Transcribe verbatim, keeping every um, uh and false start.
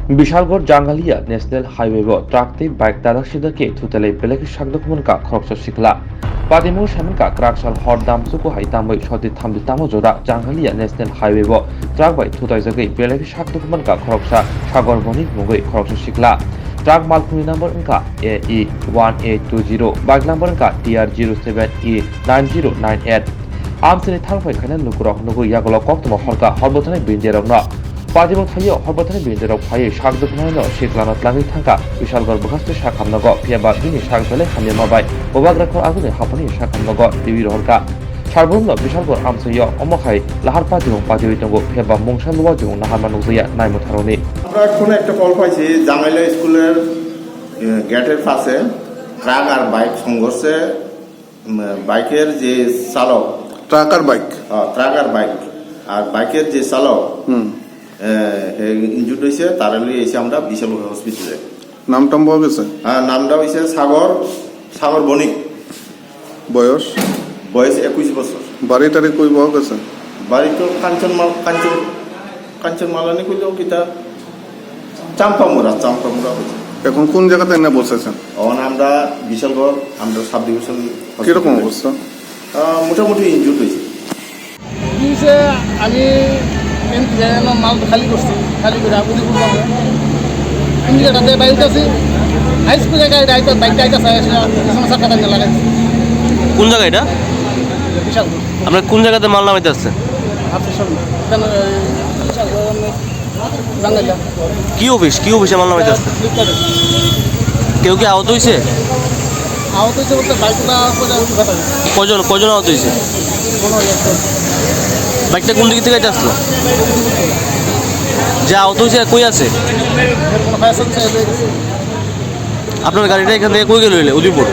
Bishalgarh Jangalia National Highway o truck tei bike tarak sida khe thutelai belai khe sak dukhuman kha khoroksa sikla. Patimung saimang kha kwrak sal hor dam chuku hai tamwi soti thamdi tamo jora Jangalia National Highway o truck bai thutaijagwi belai khe sak dukhuman kha khoroksa Sagor Bonik mungwi khoroksa sikla. Truck malkhungni number wngkha A E one eight two zero, bike number wngkha T R zero seven E nine zero nine eight. Amchini thangphai khaina lukurok nugwi yagulo koktwma horkha horbothani bindirokno. Patimung thaio horbothani bindirok phaiwi sak dukhunaino siklano tlangwi thangkha Bishalgarh bwkhaste sakhamnogo, phiyaba bini sak belai hamyama bai bubagra khor aguni haphani sakhamnogo twiwi rohorkha. Sarbumno Bishalgarh amchaio omo khai lahar patimung patiwi tongo, phiyaba mungsa luwajwng naharma nukjakya naimwtharokni. আমরা এখন একটা কল পাইছি জামাইলা স্কুলের এ, গেটের পাশে ট্রাক আর বাইক সংঘর্ষে, উম, বাইকের যে চালক, ট্রাক আর বাইক। আহ, ট্রাক আর বাইক, আর বাইকের যে চালক, হুম। এ, হে ইনজুর্ড হয়েছে, তারা নিয়ে এসে আমরা বিশাল হসপিটালে। নাম টাম পাওয়া গেছে? হ্যাঁ, নামটা হয়েছে সাগর, সাগর বণিক। বয়স? বয়স একুশ বছর। বাড়ি টাড়ি কই পাওয়া গেছে? বাড়ি তো কাঞ্চনমাল-, কাঞ্চন-, কাঞ্চনমালানি কইলেও কিতা? চাম্পামুরা, চাম্পামুরা হয়েছে। এখন কোন জায়গাতে এনে বসেছেন? এখন আমরা বিশালগড়, আমরা সাব ডিভিশন কিরকম হসপিটালে। অবস্থা? আহ, মোটামুটি ইনজুর্ড হয়েছে। কি হয়েছে, আমি এম পি জানি না, মাল তো খালি করছি, খালি করে আপনি বললাম। আমি যেটাতে বাইক আছি, হাই স্কুল জায়গায় বাইক, বাইক গাড়িটা চাই আসলে, পিছনে চাকা টাকা লাগাইছি। কোন জায়গা এটা? বিশাল। আপনারা কোন জায়গাতে মাল নামাইতে আসছেন? আচ্ছা, শোন, এখানে, এই, বিশাল, জাঙ্গাইলা। কি অফিস? কি অফিসে মাল নামাইতে আসছেন? ফ্লিপকার্টে। কেউ কি আহত হয়েছে? আহত হয়েছে বলতে বাইকটা পড়ে উঠে ফাটা গেছে। কজন, কজন আহত হয়েছে? মনে হয় একজন। বাইকটা কোন দিক থেকে আসলো? যে আহত হয়েছে কই আছে? এর কোনো ফায়ার সার্ভিস এসে গেছে। আপনার গাড়িটা এখান থেকে কই গেল হইলে? উদয়পুর?